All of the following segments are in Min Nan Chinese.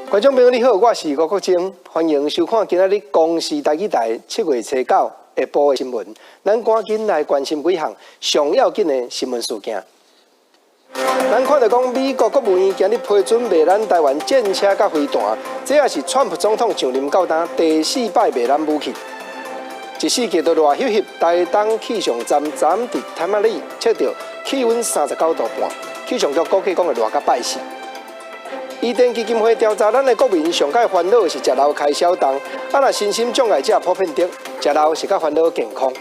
觀眾朋友你好，我是吳國清，歡迎收看今仔日公視台語台7月初9下晡的新聞。咱趕緊來關心幾項上要緊的新聞事件。咱看著講，美國國務院今日批准賣咱台灣戰車佮飛彈，這也是川普總統上任到今第四擺賣咱武器。一四季都熱翕翕，台東氣象站昨昏佇太馬里測著氣溫39度半，氣象局估計講會熱甲拜四。伊甸基金會調查，咱的國民上蓋煩惱的是食老開銷重，啊若身心障礙者普遍得食老是較煩惱健康。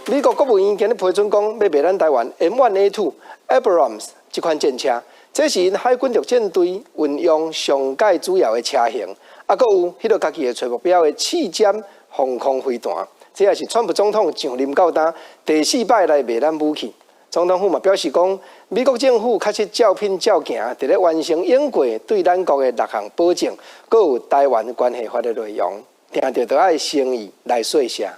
美國國務院今日批准講，欲賣咱台灣 M1A2 Abrams 這款戰車，這是𪜶海軍陸戰隊運用上蓋主要的車型，啊，閣有彼個家己會揣目標的刺針防空飛彈，這也是川普總統上任到今第四擺來賣咱武器。總統府嘛表示講，美國政府確實照品照行，佇咧完成應過對咱國的六項保證，閣有台灣關係法的內容，定著都愛誠意來說聲。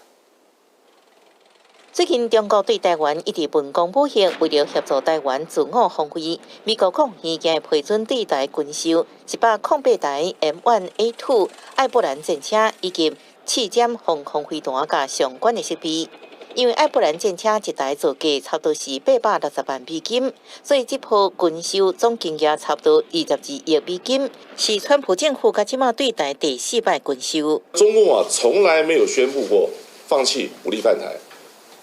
最近中國對台灣一直文攻武嚇，為著協助台灣自我防衛，美國國務院今日批准對台軍售108台 M1A2 艾布蘭戰車以及刺針防空飛彈佮相關的設備。因為艾布蘭戰車一台造價差不多是860萬美金，所以這波軍售總金額差不多22億美金，是川普政府到這馬對台第四擺軍售。中共啊，從來沒有宣布過放棄武力犯台。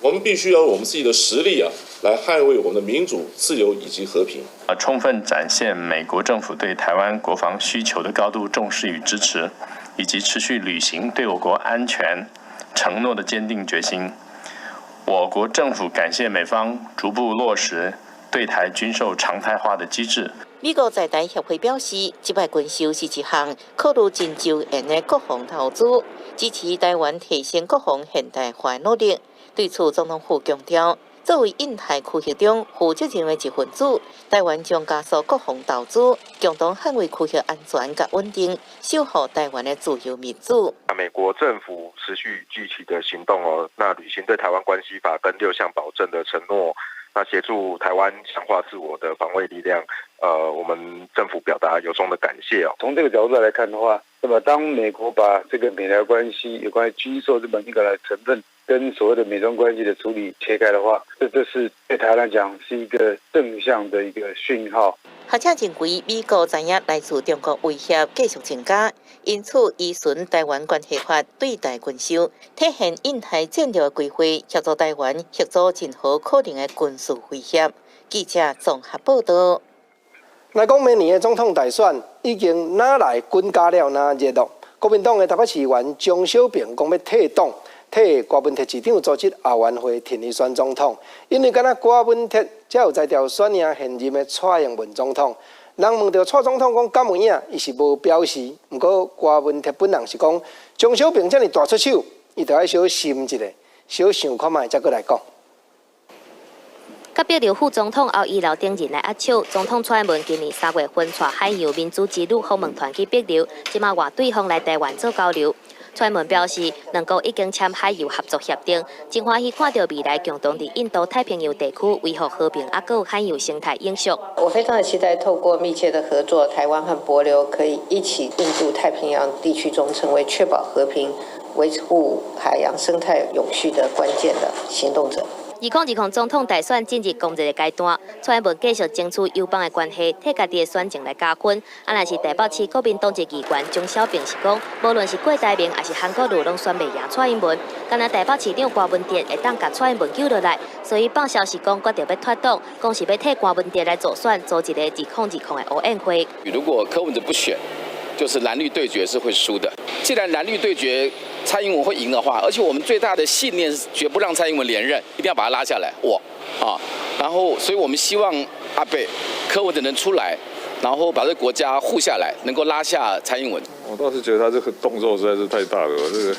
我們必須要用我們自己的實力啊，來捍衛我們的民主、自由以及和平。啊，充分展現美國政府對台灣國防需求的高度重視與支持，以及持續履行對我國安全承諾的堅定決心。我國政府感謝美方逐步落實對台軍售常態化的機制。美國在台協會表示，這擺軍售是一項考慮真周延的國防投資，支持台灣提升國防現代化努力。對此，總統府強調，作為印太區域中負責任的一份子，台灣將加速國防投資，共同捍衛區域安全佮穩定，守護台灣的自由民主。美國政府持續具體的行動哦，那履行對台灣關係法跟六項保證的承諾，那協助台灣強化自我的防衛力量。我們政府表達由衷的感謝哦。從這個角度來看的話，那麼當美國把這個美台關係有關於軍售這麼一個來成分，跟所謂的美中關係的處理切開的話，這是對台灣來講是一個正向的一個訊號。學者認為，美國知影來自中國威脅繼續增加，因此依循《台灣關係法》對台軍售，體現印太戰略規劃，協助台灣遏阻任何可能的軍事威脅。記者綜合報道。來講，明年的總統大選已經哪來滾加了哪熱絡。國民黨的台北市議員鍾小平講欲退黨，替柯文哲市長組織後援會挺伊選總統，因為敢若柯文哲才有才調選贏現任的蔡英文總統。人問著蔡總統講敢有影，伊是無表示。毋過柯文哲本人是講，鍾小平遮爾大出手，伊著愛小心一下，小想看覓才閣來講。佮帛琉副總統侯宜流等人來握手，總統蔡英文今年3月份帶海洋民主之旅訪問團去帛琉，這馬換對方來台灣做交流。蔡英文表示，兩國已經簽海洋合作協定，真歡喜看著未來共同佇印度太平洋地區維護和平，猶閣有海洋生態永續。我非常的期待透過密切的合作，台灣和帛琉可以一起印度太平洋地區中成為確保和平、維護海洋生態永續的關鍵的行動者。2020總統大選進入公熱的階段，蔡英文繼續爭取友邦的關係，替家己的選情來加分。啊，若是台北市國民黨籍議員鍾小平是講，無論是郭台銘抑是韓國瑜，攏選袂贏蔡英文。敢若台北市長柯文哲會當共蔡英文救落來，所以放消息講決定欲脫黨，講是欲替柯文哲來助選，組一個2020的後援會。如果柯文哲不選，就是藍綠對決是會輸的。既然藍綠對決，蔡英文會贏的話，而且我們最大的信念是絕不讓蔡英文連任，一定要把他拉下來。我啊，然後，所以我們希望阿北柯文哲能出來，然後把這個國家護下來，能夠拉下蔡英文。我倒是覺得他這個動作實在是太大了，這個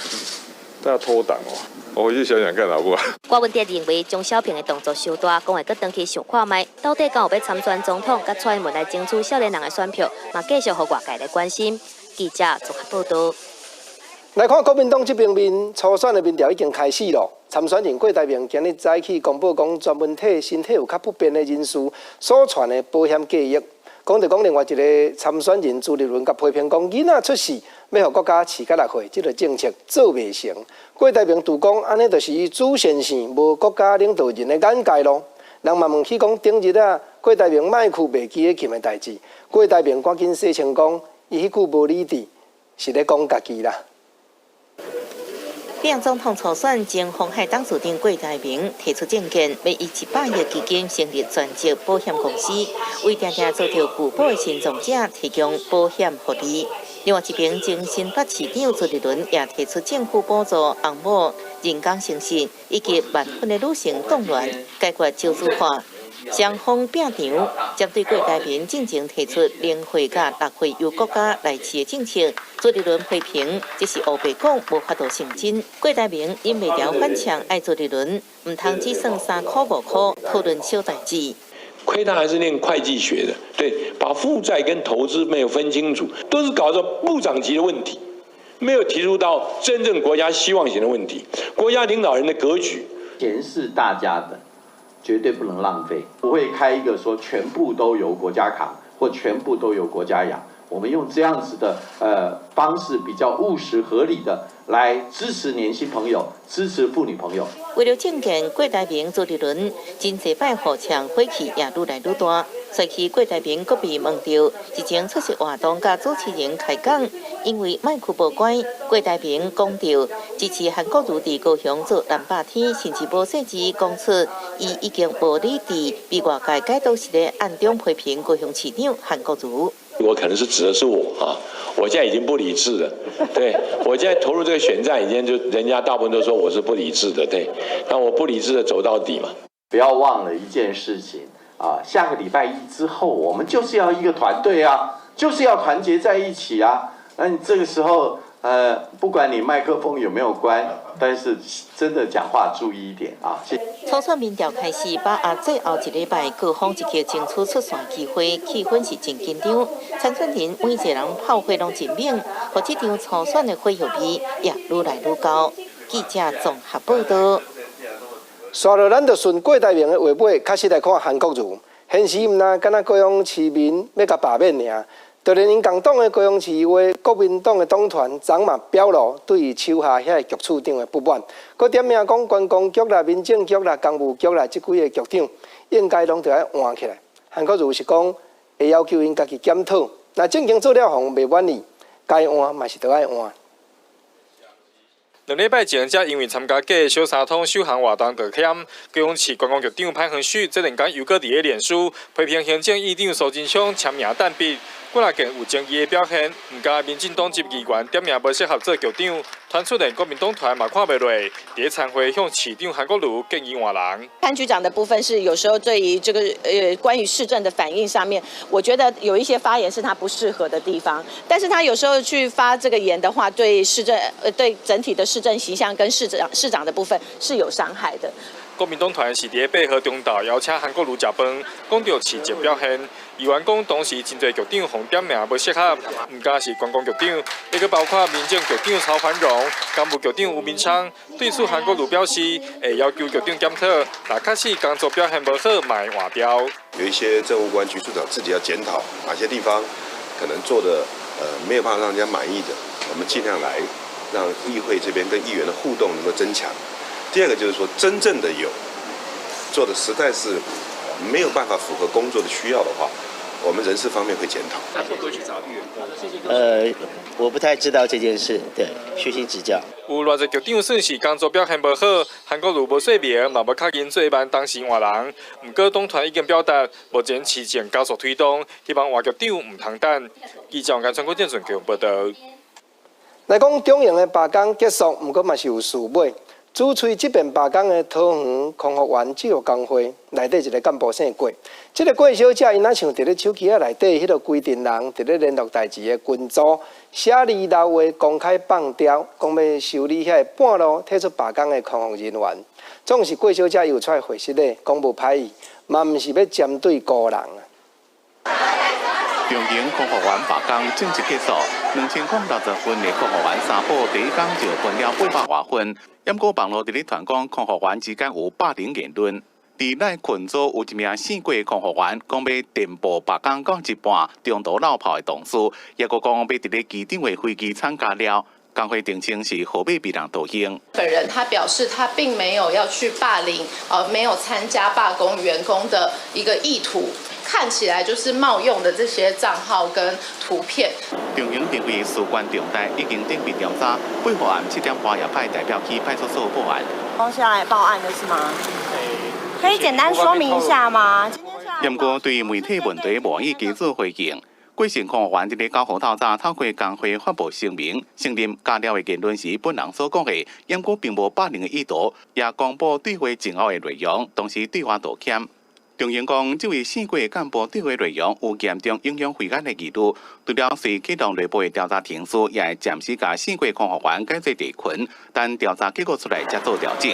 他要脫黨哦。我回去想想看好不好？柯文哲認為鍾小平的動作傷大，講會閣轉去想看覓，到底敢有欲參選總統，佮蔡英文來爭取少年人的選票，嘛繼續予外界來關心。記者綜合報道。來看國民黨這邊面初選的民調已經開始了。參選人郭台銘今日早起公布講，專門替身體有較不便的人士所傳的保險計劃。講著講另外一个參選人朱立倫共批評講，囡仔出世欲予國家飼甲6歲，這个政策做袂成。郭台銘就講，按呢就是伊主線線無國家領導人的眼界囉。人嘛問起講，頂日啊，郭台銘麥克袂記得琴的代誌，郭台銘趕緊洗清講，伊彼句無理智，是咧講家己啦。扁總統初選前，鴻海董事長郭台銘提出政見，欲以100億基金成立專職保險公司，為定定遭著拒保的身障者提供保險福利。另外一邊，前新北市長朱立倫也提出政府補助翁某人工生殖以及晚婚的女性凍卵，解決少子化。雙方拼場，針對郭台銘進前提出0歲佮6歲由國家來飼的政策，朱立倫批評這是烏白講，無法度成真。郭台銘忍袂牢反嗆，愛朱立倫毋通只算3箍5箍討論小代誌。虧他還是念會計學的，對，把負債跟投資沒有分清楚，都是搞到部長級的問題，沒有提出到真正國家希望型的問題，國家領導人的格局。錢是大家的，絕對不能浪費，不會開一個說全部都由國家扛或全部都由國家養。我們用這樣子的方式，比較務實合理的來支持年輕朋友，支持婦女朋友。為著政見，郭台銘、朱立倫真濟擺互嗆，火氣也愈來愈大。隨去郭台銘閣被問到日前出席活動佮主持人開講，因為麥克無關，郭台銘講著支持韓國瑜佇高雄做藍白天，甚至無細緻講出伊已經無理智，被外界解讀是咧暗中批評高雄市長韓國瑜。我可能是指的是我啊，我現在已經不理智了，對，我現在投入這個選戰，已經就人家大部分都說我是不理智的，對，那我不理智的走到底嘛。不要忘了一件事情啊，下個禮拜一之後，我們就是要一個團隊啊，就是要團結在一起啊。那你這個時候，不管你麥克風有沒有關，但是真的講話注意一點啊。初選民調開始，把握最後一禮拜，各方一起爭取出線機會，氣氛是真緊張。參選人每一個人炮火攏真猛，予這場初選的火藥味也愈來愈高。記者綜合報道。紲落咱就順郭台銘的話尾，確實來看韓國瑜，現時毋但敢若高雄市民欲共罷免爾，就連𪜶共黨的高雄市議會國民黨的黨團昨嘛表露對伊手下遐個局處長的不滿，閣點名講觀光局啦、民政局啦、工務局啦，這幾个局長應該攏著愛換起來。韓國瑜是講會要求𪜶家己檢討，若政經做了予人袂滿意，該換嘛是著愛換。2禮拜前，才因為參加假小三通首航活動道歉，高雄市觀光局長潘橫旭這兩工又閣佇咧臉書批評行政院長蘇貞昌簽名澹筆，幾若件有爭議的表現，毋甘民進黨籍議員點名無適合做局長，傳出連國民黨團嘛看袂落，佇咧餐會向市長韓國瑜建議換人。潘局長的部分是有時候對於這個關於市政的反應上面，我覺得有一些發言是他不適合的地方，但是他有時候去發這個言的話，對市政對整體的市政形象跟市長的部分是有傷害的。國民黨團是佇咧8號中晝邀請韓國瑜食飯，講著市政表現。議員講當時真濟局長予點名無適合，毋但是觀光局長，抑閣包括民政局長曹繁榮、工務局長吳明昌。對此，韓國瑜表示會要求局長檢討，若確實工作表現無好，嘛會換掉。有一些政務官、局處長自己要檢討，哪些地方可能做的沒有辦法讓人家滿意的，我們盡量來讓議會這邊跟議員的互動能夠增強。第二個就是說，真正的有做的實在是沒有辦法符合工作的需要的話，我們人事方面會檢討。我不太知道這件事，對，虛心指教。有偌濟局長算是工作表現無好，韓國瑜無說明，嘛無確認做辦當時換人。毋過黨團已經表達，目前市政加速推動，希望換局長毋通等。記者王全國正順報道。來講中營的罷工結束，毋過嘛是有事尾。主催這遍罷工的桃園空服員職業工會內底一个幹部姓郭，這个郭小姐伊若像佇咧手機仔內底彼个規陣人佇咧聯絡代誌的群組寫字留話公開放調，講欲修理遐个半路退出罷工的空服人員。總是郭小姐伊有出來回釋咧，講無歹意，嘛毋是欲針對個人啊。長榮空服員罷工正式結束，2060份的空服員三保第一工就分了800外份。毋過網路佇咧傳講空服員之間有霸凌言論，佇 LINE 群組有一名姓郭的空服員，講欲電報罷工到一半，中途落跑的同事，抑閣講欲佇咧機長的飛機餐加料，工會澄清是號碼被人盜用。本人他表示，他並沒有要去霸凌，沒有參加罷工員工的一個意圖，看起來就是冒用的這些賬號跟圖片。中央認為事關重大，已經展開調查。8號暗7點半也派代表去派出所報案。哦，是要來報案的是嗎？可以簡單說明一下嗎？不過對媒體問題無意給做回應。郭姓空服員佇咧9號透早透過工會發布聲明，承認加料的言論是本人所講的，毋過並無霸凌的意圖，也公布對話前後的內容，同時對外道歉。中央講，這位姓郭的幹部對話內容有嚴重影響會安的疑慮，除了隨啟動內部的調查程序，也會暫時共姓郭空服員解做地勤，等調查結果出來才做調整。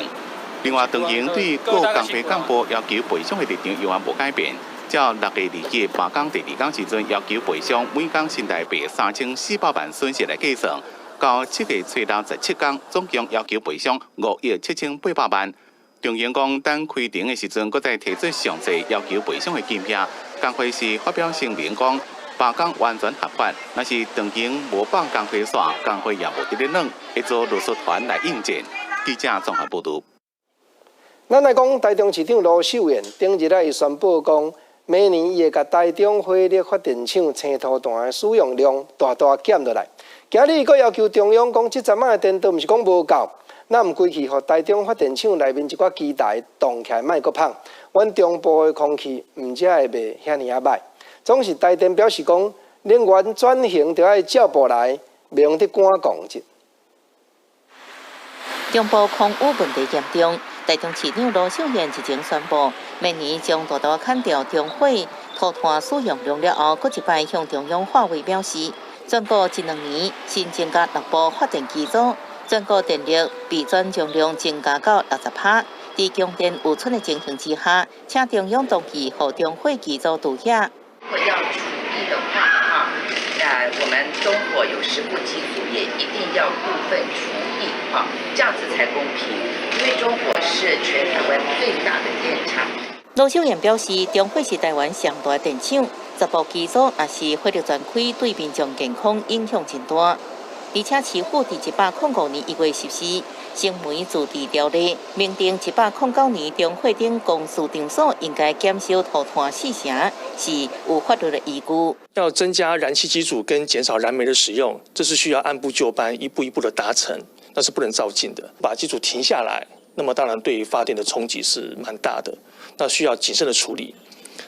另外，長榮對各工會幹部要求賠償的立場猶原無改變。照6月2日罷工第二工時陣，要求賠償每工新台幣3400萬損失來計算，到7月初六17工，總共要求賠償5億7800萬。長榮講，等開庭的時陣，閣再提出詳細要求賠償的金額。工會是發表聲明講，罷工完全合法，若是長榮無放工會線，工會也無佇咧軟，會組律師團來應戰。記者綜合報導。咱來講，台中市長盧秀燕頂日仔伊宣布講，明年伊會共台中火力發電廠青塗炭的使用量大大減落來。今日伊閣要求中央講，這陣仔的電都毋是講無夠，若毋規氣予台中發電廠內面一寡機台動起來，莫閣麭，阮中部的空氣毋才會袂遐爾仔歹。總是台電表示講，能源轉型著愛照步來，袂用得趕講這。中部空污問題嚴重，台中市長盧秀燕日前宣布，明年將大大砍掉中火塗炭使用量了後，閣一擺向中央發威表示，全國這兩年新增加六部發電機組，全國電力備轉容量增加到60%。佇供電有存的情形之下，請中央同意予中火機組拄遐。如果要除役的話，哈，那我們中火有10部機組，也一定要部分除役，哈，這樣子才公平。因為中火是全台灣最大的電廠。盧秀燕表示，中火是台灣上大電廠，10部機組若是火力全開，對民眾健康影響真大。而且市府佇105年1月14，省煤自治條例明定，109年中火等公司場所應該減少塗炭四成，是有法律的依據。要增加燃氣機組跟減少燃煤的使用，這是需要按部就班、一步一步的達成，那是不能躁進的。把機組停下來，那麼當然對於發電的衝擊是蠻大的，那需要謹慎的處理。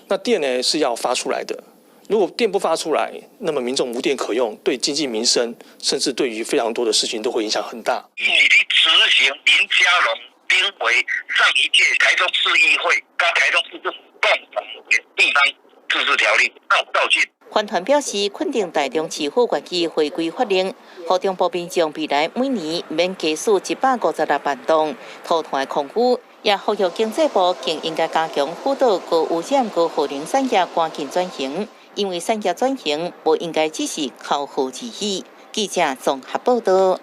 那電呢是要發出來的。如果電不發出來，那麼民眾無電可用，對經濟民生，甚至對於非常多的事情都會影響很大。以及執行林佳龍編為上一屆台中市議會跟台中市政府共同地方自治條例道歉。環團表示，肯定台中市府願意回歸法令，予中部民眾未來每年免加使156萬噸塗炭的空污，也呼籲經濟部更應該加強輔導高污染、高耗能產業趕緊轉型。因為產業轉型無應該只是口號而已。記者綜合報道。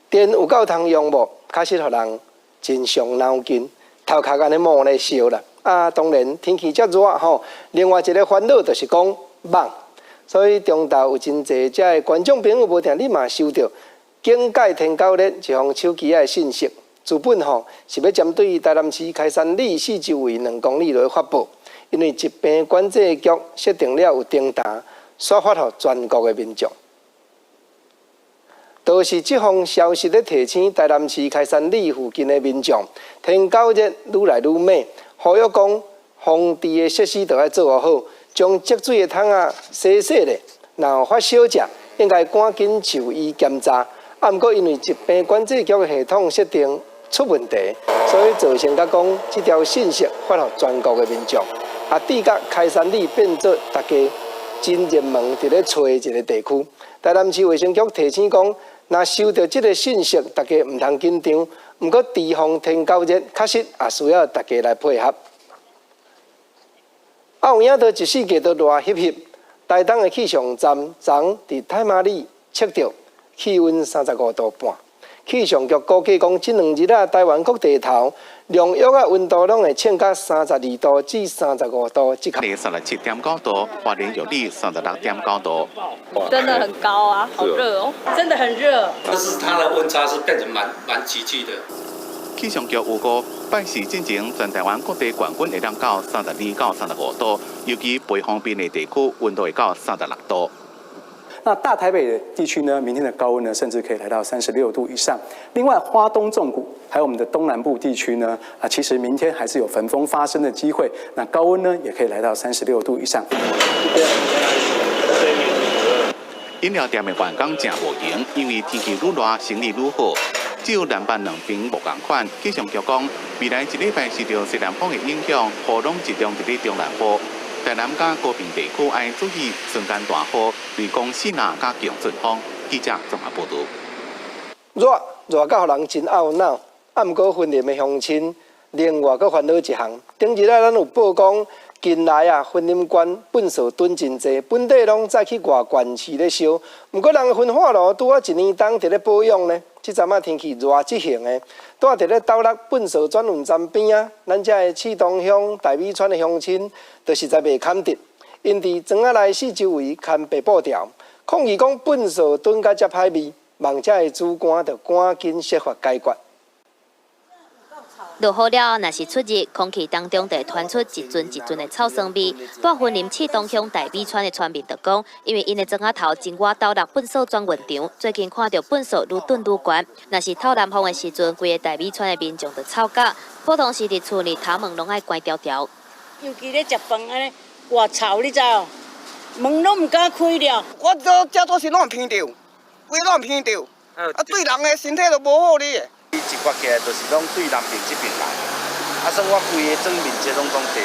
電有夠通用無？確實予人真傷腦筋，頭殼按呢摸咧燒啦。啊，當然天氣遮熱吼，另外一個煩惱就是講網。所以中晝有真濟遮的觀眾朋友無定你嘛收著警戒天狗熱一封手機仔的信息，資本吼是欲針對台南市開山里四周圍2公里來發布。因為疾病管制局設定了有訂單，煞發予全國的民眾。就是這封消息咧提醒台南市開山里附近的民眾，天狗熱愈來愈猛，呼籲講防治的設施著愛做好，將積水的桶仔洗洗咧，若有發燒者應該趕緊就醫檢查。啊，毋過因為疾病管制局的系統設定出問題，所以造成甲講這條信息發予全國的民眾。啊，致甲開山里變做大家真熱門佇咧揣一個地區。台南市衛生局提醒講，若收著這個信息，大家毋通緊張。毋過，預防天狗熱確實也需要大家來配合。啊，有影都一四季都熱翕翕。台東的氣象站昨佇太麻里測著氣溫35度半。氣象局估計講，這兩日啊，台灣各地頭量約啊溫度攏會衝到32度至35度這個。37.9度，花蓮玉里36.9度。真的很高啊，好熱哦，真的很熱。但是它的溫差是變成蠻急劇的。氣象局預估，拜四進前全台灣各地懸溫會當到32到35度，尤其北方邊的地區溫度會到36度。那大台北的地區呢，明天的高溫呢，甚至可以來到36度以上。另外，花東縱谷還有我們的東南部地區呢，啊，其實明天還是有焚風發生的機會。那高溫呢，也可以來到36度以上。飲料店的員工誠無閒，因為天氣愈熱，生意愈好。只有南北兩邊無仝款。氣象局講，未來一禮拜受著西南風的影響，雨攏集中佇咧中南部。台南佮高屏地區愛注意瞬間大雨、雷公四若佮強陣風。記者綜合報導。熱熱到予人真懊惱，啊，毋過雲林的鄉親另外閣煩惱一項。頂日啊，咱有報講，近來啊，雲林縣糞埽囤真濟，本地攏再去外縣市咧燒。毋過人焚化爐拄仔一年冬佇咧保養呢。這陣仔天氣熱這型的，拄仔佇咧斗六糞埽轉運站邊仔，咱遮的刺桐鄉大米村的鄉親，就實在袂堪得，𪜶佇庄仔內四周圍牽白布條，抗議講糞埽囤甲遮歹味，望遮的主官就趕緊設法解決。落雨了後，若是出熱，空氣當中就會傳出一陣一陣的臭酸味。蹛雲林刺桐鄉大米村的村民就講，因為𪜶的莊仔頭真倚斗六糞埽轉運場，最近看著糞埽愈囤愈懸。若是透南風的時陣，規個大米村的民眾就臭甲，普通時佇厝內頭門攏愛關牢牢。尤其咧食飯按呢，偌臭你知無？門攏毋敢開了。我這這都是攏鼻著，規攏鼻著，啊對人的身體都無好咧。一刮起來就是攏對南邊這邊來，啊，算我規个莊面積攏總著，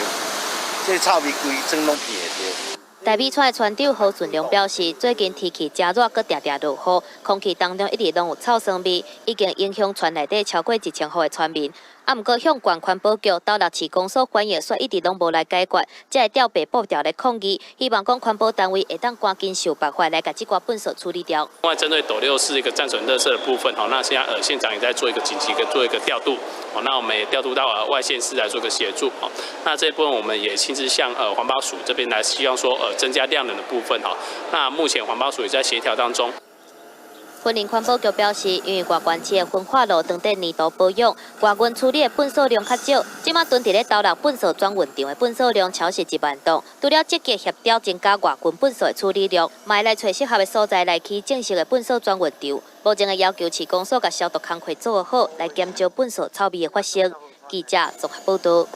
這個臭味規莊攏鼻會著。大米村的村長何順良表示，最近天氣誠熱，閣定定落雨，空氣當中一直攏有臭酸味，已經影響村內底超過1000戶的村民。啊，毋過向縣環保局、斗六市公所反映，卻一直攏無來解決，才會吊白布條來抗議，希望講環保單位會當趕緊想辦法來共這寡糞埽處理掉。另外，針對斗六市一個暫存垃圾的部分，吼，那現在縣長也在做一個緊急的做一個調度，哦，那我們也調度到外縣市來做個協助，哦，那這部分我們也親自向環保署這邊來，希望說增加量能的部分，哈，那目前環保署也在協調當中。雲林環保局表示，因為外縣市的焚化爐當地年度保養，外運處理的糞埽量較少，這馬囤佇咧斗六糞埽轉運場的糞埽量超過1萬噸。除了積極協調增加外運糞埽的處理量，嘛會來揣適合的所在來起正式的糞埽轉運場。目前會要求市公所共消毒工課做好，來減少糞埽臭味的發生。記者綜合報導。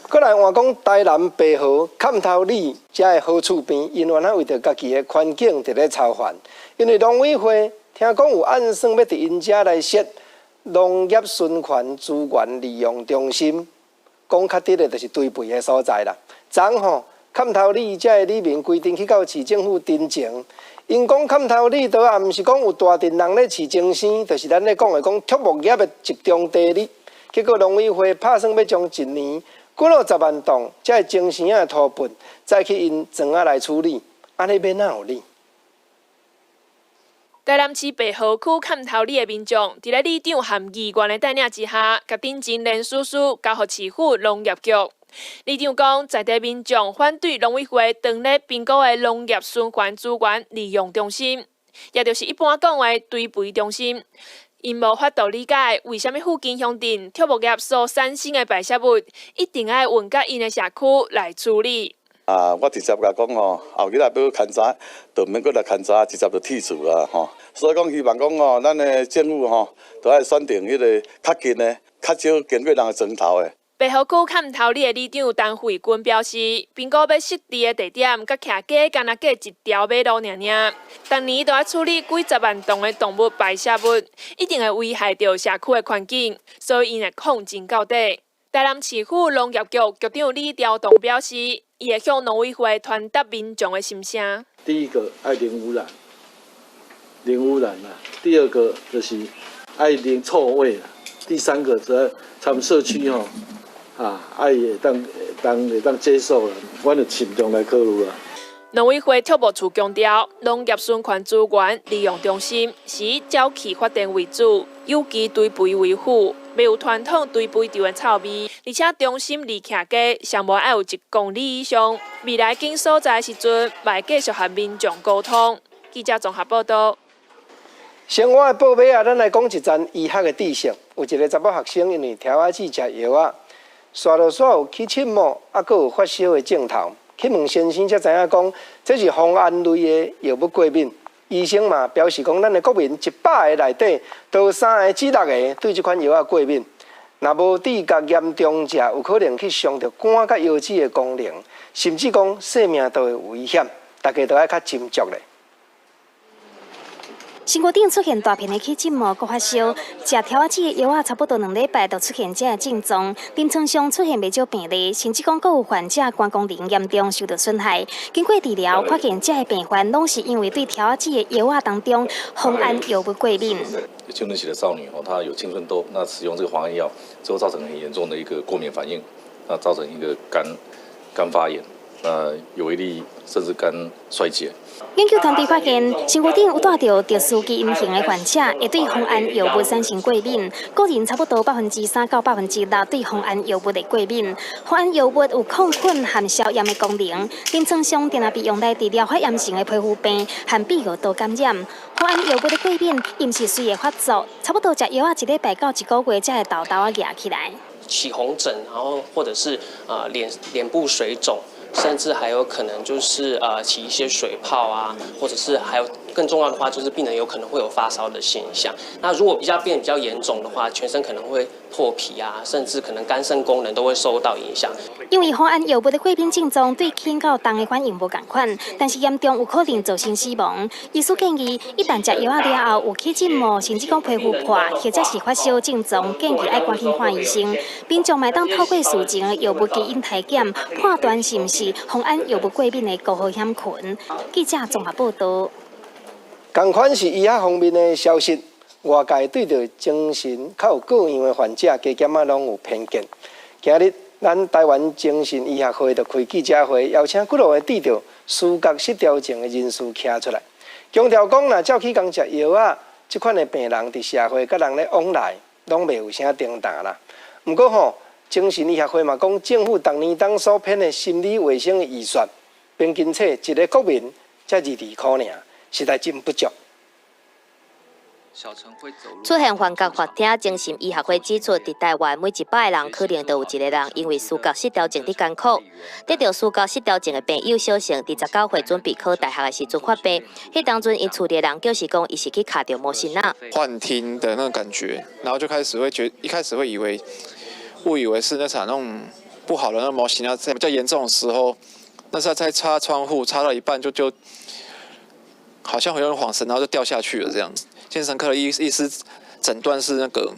閣來換講台南白河崁頭里遮的河厝邊，𪜶原來為著家己的環境佇咧操煩，因為農委會聽講有暗算欲佇𪜶遮來設農業循環資源利用中心，講較直的就是堆肥的所在啦。昨吼崁頭里遮的里民規陣去到市政府陳情，𪜶講崁頭里島仔，毋是講有大陣人咧飼精牲，就是咱咧講的講畜牧業的集中地咧。結果農委會拍算欲將一年幾落十萬噸，遮的精牲仔的塗糞，載去𪜶莊仔來處理，按呢欲哪有理？台南市白河區崁頭里的民眾，佇咧里長和議員的帶領之下，共陳情連書書交予市府農業局。里長講，在地民眾反對農委會當咧評估的農業循環資源利用中心，也就是一般講的堆肥中心。𪜶無法度理解，為啥物附近鄉鎮畜牧業所產生的排泄物，一定愛運到𪜶的社區來處理。啊，我直接共講吼，後日若欲勘查，就毋免閣來勘查，直接就剔除啊吼。所以講，希望講吼，咱的政府吼，都愛選定彼个較近的，較少經過人的莊頭的。白河區崁頭里的里長陳慧君表示，評估欲設置的地點，佮徛街敢若隔一條馬路爾爾，逐年都愛處理幾十萬噸的動物排泄物，一定會危害著社區的環境，所以𪜶會抗爭到底。台南市府農業局局長李朝棟表示，伊會向農委會傳達民眾的心聲。第一個愛零污染，零污染啦；第二個就是愛零臭味啦；第三個則他們社區吼。啊，愛會當當會當接受啦，阮就慎重來考慮啦。農委會畜牧處強調，農業循環資源利用中心是以沼氣發電為主，有機堆肥為輔，袂有傳統堆肥場的臭味，而且中心離徛家上無愛有1公里以上。未來揀所在的時陣，嘛會繼續和民眾溝通。記者綜合報道。生活的報尾啊，咱來講一層醫學的知識。有一個查某學生因為柱仔姊食藥仔，煞落煞有起刺毛，猶閣有發燒的症頭。去問先生才知影講，這是磺胺類的藥物過敏。醫生嘛表示講，咱的國民100個內底，都有3個至6個對這款藥仔過敏。若無知覺嚴重者，有可能去傷著肝佮腰子的功能，甚至講性命都會有危險。大家都愛較斟酌咧。身軀頂出現大片的起疹毛，閣發燒，食柱仔姊的藥仔差不多2禮拜就出現這个症狀。臨床上出現袂少病例，甚至講閣有患者肝功能嚴重受到損害。經過治療，發現這个病患攏是因為對柱仔姊的藥仔當中磺胺藥物過敏。青春期的少女哦，她有青春痘，那使用這個磺胺藥之後造成很嚴重的一個過敏反應，那造成一個肝發炎，那有一例甚至肝衰竭。研究團隊發現，身軀頂有帶著特殊基因型的患者，會對磺胺藥物產生過敏。個人差不多3%到6%對磺胺藥物會過敏。磺胺藥物有抗菌和消炎的功能，臨床上定定被用來治療發炎性的皮膚病和泌尿道感染。磺胺藥物的過敏，伊毋是隨會發作，差不多食藥仔一禮拜到一個月才會沓沓仔蜈起來。起紅疹，然後或者是臉部水腫。甚至還有可能就是起一些水泡啊，或者是還有更重要的話，就是病人有可能會有發燒的現象。那如果比較變比較嚴重的話，全身可能會破皮啊，甚至可能肝腎功能都會受到影響。因為磺胺藥物的過敏症狀對輕到重的反應無仝款，但是嚴重有可能造成死亡。醫師建議，一旦食藥仔了後有起疹毛，甚至講皮膚破，或者是發燒症狀，建議愛趕緊看醫生。民眾嘛會當透過事前的藥物基因篩檢，判斷是毋是磺胺藥物過敏的高風險群。記者綜合報道。仝款是醫學方面的消息，外界對著精神較有過樣的患者，加減仔攏有偏見。今日咱台灣精神醫學會就開記者會，邀請幾落個得著思覺失調症的人士徛出來，強調講，若照起工食藥仔，這款的病人佇社會佮人咧往來，攏袂有啥重擔啦。毋過吼，精神醫學會嘛講，政府逐年當所編的心理衛生的預算，平均起一个國民才22箍爾，實在真不足。出現幻覺發聽，精神醫學會指出，佇台灣每100個人可能就有一個人因為思覺失調症佇艱苦。得著思覺失調症的病友小成，佇19歲準備考大學的時陣發病，彼當陣𪜶厝裡的人就是講，伊是去敲著魔神仔。幻聽的那種感覺，然後就開始會覺，一開始會以為誤以為是那場那種不好的那魔神仔，在比較嚴重的時候，那是在擦窗戶，擦到一半就好像會有點晃神，然後就掉下去了這樣子。精神科的醫師診斷是那個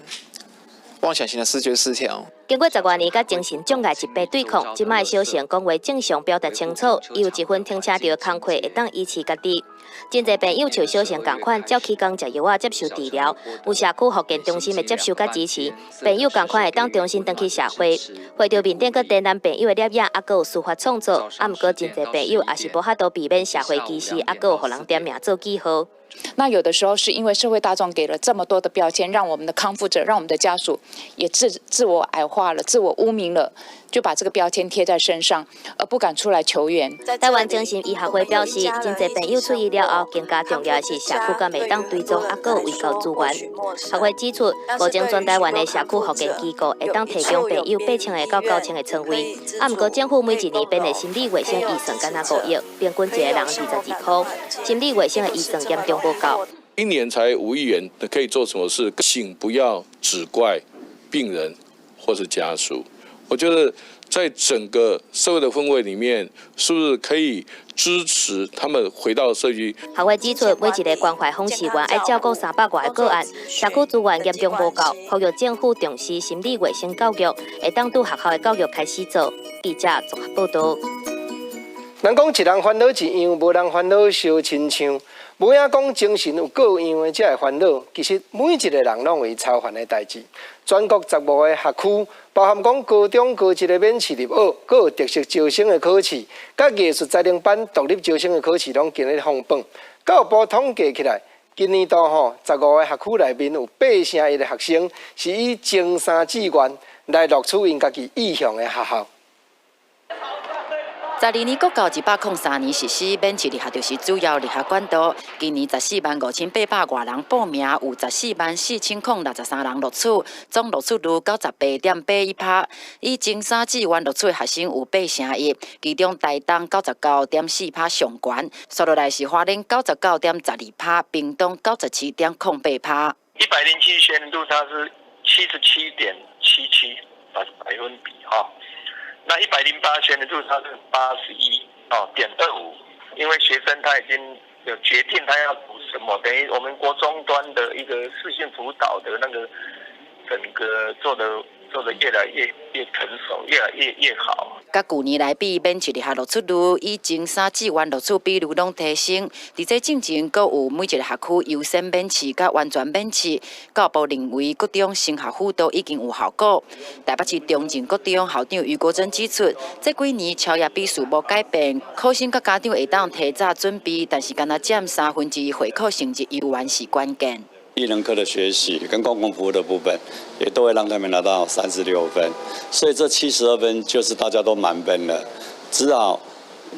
妄想型的思覺失調。經過10外年，佮精神障礙疾病對抗，這擺小成講話正常，表達清楚，伊有一份停車場的工課會當維持家己。真濟病友像小成仝款，照起工食藥仔接受治療，有社區復健中心的接受佮支持，病友仝款會當重新轉去社會。會場面頂閣展覽病友的攝影，猶閣有書法創作，啊，毋過真濟病友也是無法度避免社會歧視，猶閣有予人點名做記號。那有的時候是因為社會大眾給了這麼多的標籤，讓我們的康復者，讓我們的家屬也自我矮化了，自我污名了，就把這個標籤貼在身上，而不敢出來求援。台灣精神醫學會表示，真濟病友出院了後，更加重要的是社區敢會當追蹤，猶閣有衛教資源。學會指出，目前全台灣的社區復健機構會當提供病友8000個到9000個床位，啊，毋過政府每一年編的心理衛生預算敢若5億，平均一個人22箍，心理衛生的預算嚴重無夠。一年才5億元，可以做什麼事？請不要只怪病人或是家屬。我覺得在整個社會的氛圍裡面，是不是可以支持他們回到社區？學會指出，每一个關懷訪視員愛照顧300外个個案，社區資源嚴重無夠，呼籲政府重視心理衛生教育，會當對學校的教育開始做。記者綜合報道。人講一人煩惱一樣，無人煩惱相親像。無影講精神有過樣的才會煩惱，其實每一個人攏有伊操煩的代誌。全國15個學區，包含講高中高職的免試入學，閣有特色招生的考試，佮藝術才能班獨立招生的考試，攏今日放榜。教育部統計起來，今年度吼，15个學區內面有8成1的學生是以前三志願來錄取𪜶家己意向的學校。12年國教103年實施免試入學，就是主要入學管道。今年145,800外人報名，有144,063人錄取，總錄取率98.81%。以前三志願錄取的學生有8成1，其中台東99.4%上懸，紲落來是花蓮99.12%，屏東97.08%。107學年度它是77.77百分比哈。那108學年度它是81.25，因為學生他已經有決定他要讀什麼，等於我們國中端的一個適性輔導的那個整個做得越來越成熟，越來越好。佮舊年來比，免試入學錄取率以前三志願錄取比率攏提升。佇這進前，閣有每一個學區優先免試佮完全免試。教育部認為，國中升學輔導已經有效果。台北市中正國中校長余國珍指出，這幾年超額比數無改變，考生佮家長會當提早準備，但是干焦佔1/3會考成績猶原是關鍵。藝能科的學習跟公共服務的部分，也都會讓他們拿到36分，所以這72分就是大家都滿分了，只好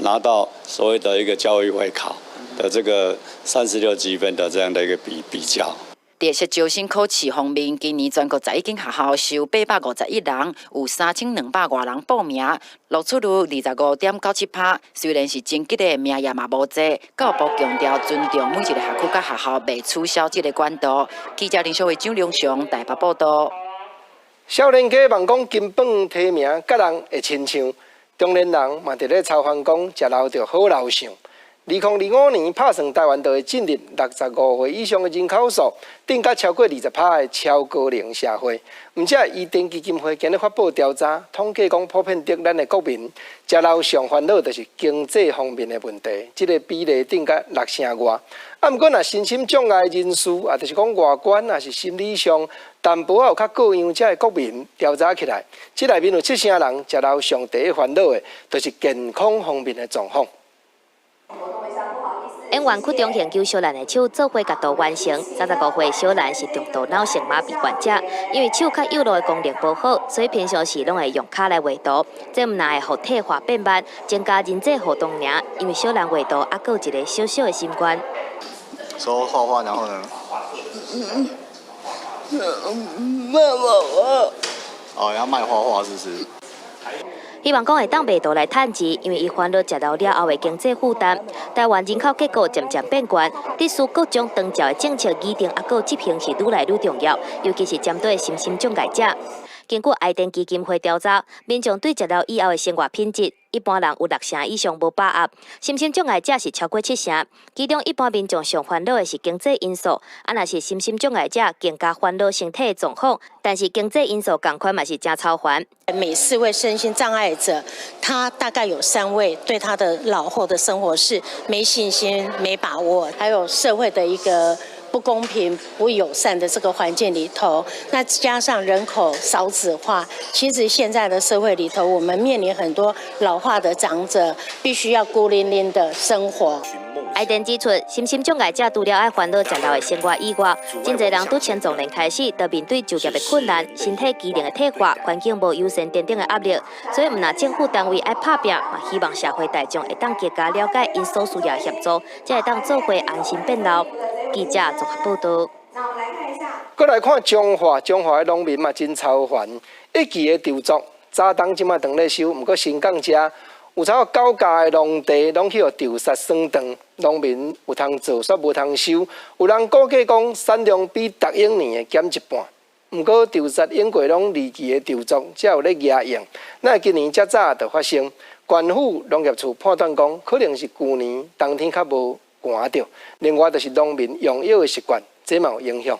拿到所謂的一個教育會考的這個36級分的這樣的一個比較。特色招生考試方面，今年全國11間學校收851人，有3200外人報名，錄取率25.97%。雖然是真激烈，名額嘛無濟。教育部強調尊重每一個學區佮學校，袂取消這個管道。記者林小慧、張良雄台北報道。少年家望講金榜題名，佮人會親像，中年人嘛佇咧操煩講，食老著好老相。2025年拍算台灣就會進入65歲以上的人口數，頂較超過20%的超高齡社會。毋過伊甸基金會今日發布調查，統計講普遍得咱的國民食老上煩惱就是經濟方面的問題，這個比例頂較6成外。啊，毋過若身心障礙人士，也就是講外觀，抑是心理上淡薄仔有較過樣這的國民調查起來，這內面有7成人食老上第一煩惱的，就是健康方面的狀況。演員屈中恆救小蘭的手做伙共圖完成。35歲小蘭是重度腦性麻痹患者，因為手較幼路的功能無好，所以平常時攏會用跤來畫圖。這毋但會予退化變慢，增加人際互動爾。因為小蘭畫圖，猶閣有一個小小的心願。說畫畫，然後呢？賣畫畫。哦，要賣畫畫，是不是？希望講會當賣圖來趁錢，因為伊煩惱食老了後的經濟負擔。台灣人口結構漸漸變懸，必須各種長照的政策擬定，猶閣執行是愈來愈重要，尤其是針對身心障礙者。根據愛電基金會調查，民眾對食老以後的生活品質，一般人有6成以上無把握，身心障礙者是超過7成。其中一般民眾上煩惱的是經濟因素，啊，若是身心障礙者更加煩惱身體的狀況。但是經濟因素仝款嘛是誠操煩。每四位身心障礙者，他大概有3位對他的老後的生活是沒信心、沒把握，還有社會的一個不公平、不友善的這個環境裡頭，那加上人口少子化，其實現在的社會裡頭，我們面臨很多老化的長者，必須要孤零零的生活。愛電指出，身心障礙者除了愛煩惱食老的生活以外，真濟人對青壯年開始，就面對就業的困難、身體機能的退化、環境無友善等等的壓力。所以，毋但政府單位愛拍拚，嘛希望社會大眾會當更加了解𪜶所需要協助，才會當做伙安心變老。記者綜合報道。閣來看彰化，彰化的農民嘛真操煩，一季的稻作早冬這馬當咧收，毋過新港遮有超過九甲的農地攏去予稻虱損斷，農民有通做，煞無通收。有人估計講產量比逐往年會減一半。毋過稻虱湧過攏二季的稻作，才有咧夯用。那今年遮早就發生，縣府農業處判斷講，可能是舊年冬天較無寒著，另外就是農民用藥的習慣，這嘛有影響。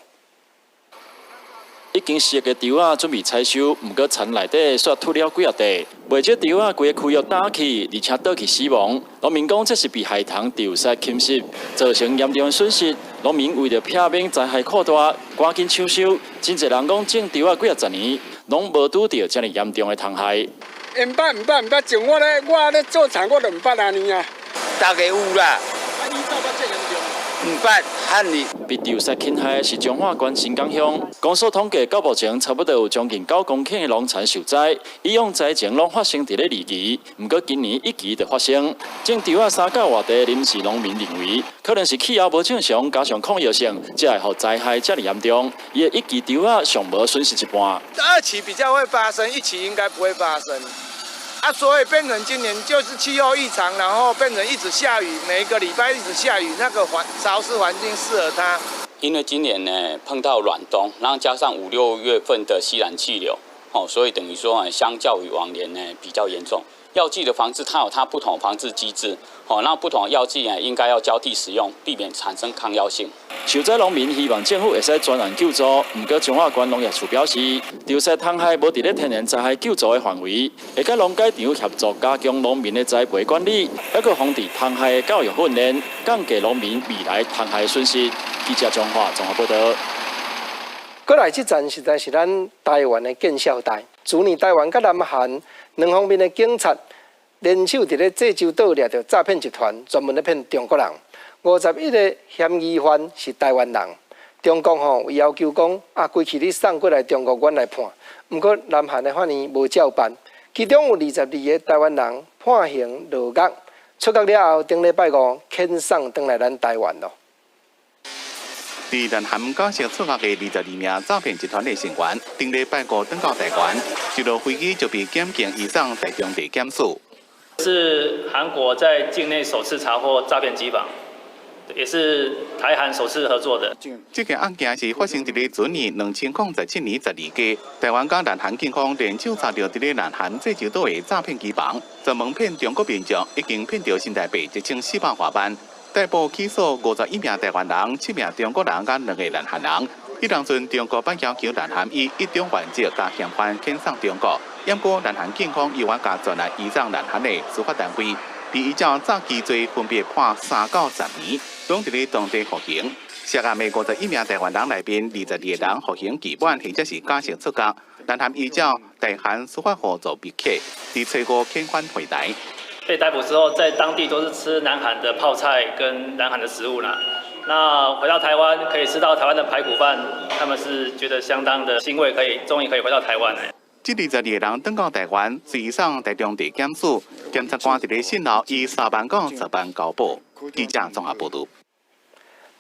已經熟的稻仔準備採收，毋過田內底煞禿了幾仔塊，袂少稻仔規个區域打去，而且倒去死亡。農民講這是被害蟲稻虱侵襲，造成嚴重的損失。農民為著避免災害擴大，趕緊搶收。真濟人講種稻仔幾仔十年，攏無拄著遮爾嚴重的蟲害。毋捌毋捌毋捌種，我咧做田，我都毋捌按呢啊。大家有啦。啊，你走到這嚴重？毋捌漢語。被潮濕侵害的是彰化縣新港鄉，公所統計到目前差不多有將近9公頃的農田受災，以往災情攏發生佇咧二期，毋過今年一期就發生。種稻仔三甲外地的林氏農民認為，可能是氣候無正常，加上抗藥性，才會予災害遮爾嚴重。伊的一期稻仔上無損失一半。二期比較會發生，一期應該不會發生。啊，所以變成今年就是氣候異常，然後變成一直下雨，每一個禮拜一直下雨，那個環潮濕環境適合它。因為今年呢碰到暖冬，然後加上五六月份的西南氣流，哦，所以等於說相較於往年呢比較嚴重。藥劑的防治，它有它不同防治機制，哦，那不同藥劑呢應該要交替使用，避免產生抗藥性。受災農民希望政府會使專案救助，毋過彰化縣農業處表示，潮濕蟲害無佇咧天然災害救助的範圍，會佮農改場協助加強農民的栽培管理，抑閣防治蟲害的教育訓練，降低農民未來蟲害損失。記者彰化綜合報導。過來這站實在是咱台灣的見笑代。去年台灣佮南韓兩方面的警察聯手佇咧濟州島掠著詐騙集團，專門咧騙中國人。51個嫌疑犯是台灣人。中國吼有要求講啊，規氣你送過來中國，阮來判。毋過南韓的法院無照辦，其中有22個台灣人判刑落獄，出獄了後，頂禮拜五遣送轉來咱台灣囉。佇南韓假釋出獄的22名詐騙集團的成員，頂禮拜五轉到台灣，一落飛機就被檢警移送台中地檢署。是韓國在境內首次查獲詐騙機房，也是台韓首次合作的。這件案件是發生佇咧去年2017年12月，台灣佮南韓警方聯手查著佇咧南韓濟州島的詐騙機房，專門騙中國民眾，已經騙著新台幣1400外萬。逮捕起訴51名台灣人、7名中國人佮兩個南韓人。彼當陣中國捌要求南韓以一中原則共嫌犯遣送中國，毋過南韓警方猶原共全案移送南韓的司法單位，佇依照詐欺罪分別判3到10年，攏佇咧當地服刑。涉案的51名台灣人內面，22個人服刑期滿或者是假釋出獄。南韓依照台韓司法互助密契，佇初五遣返回台。被逮捕之後，在當地都是吃南韓的泡菜跟南韓的食物啦。那回到台灣可以吃到台灣的排骨飯，他們是覺得相當的欣慰，可以終於可以回到台灣了。這22個人轉到台灣，隨移送台中地檢署，檢察官佇咧訊後以3萬到10萬交保。記者綜合報導。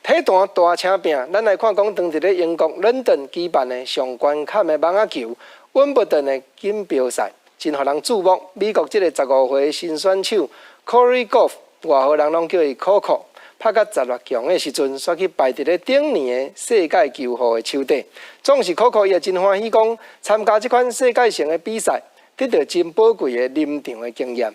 體壇大請拼，咱來看講，當佇咧英國倫敦舉辦的上懸坎的網仔球溫布頓的錦標賽，真予人注目。美國這个15歲新選手 Cori Gauff，外號人攏叫伊 Coco，拍甲16強的時陣，煞去敗佇咧頂年的世界球后的手底。總是 Coco 伊也真歡喜講，參加這款世界性的比賽，得到真寶貴的臨場的經驗。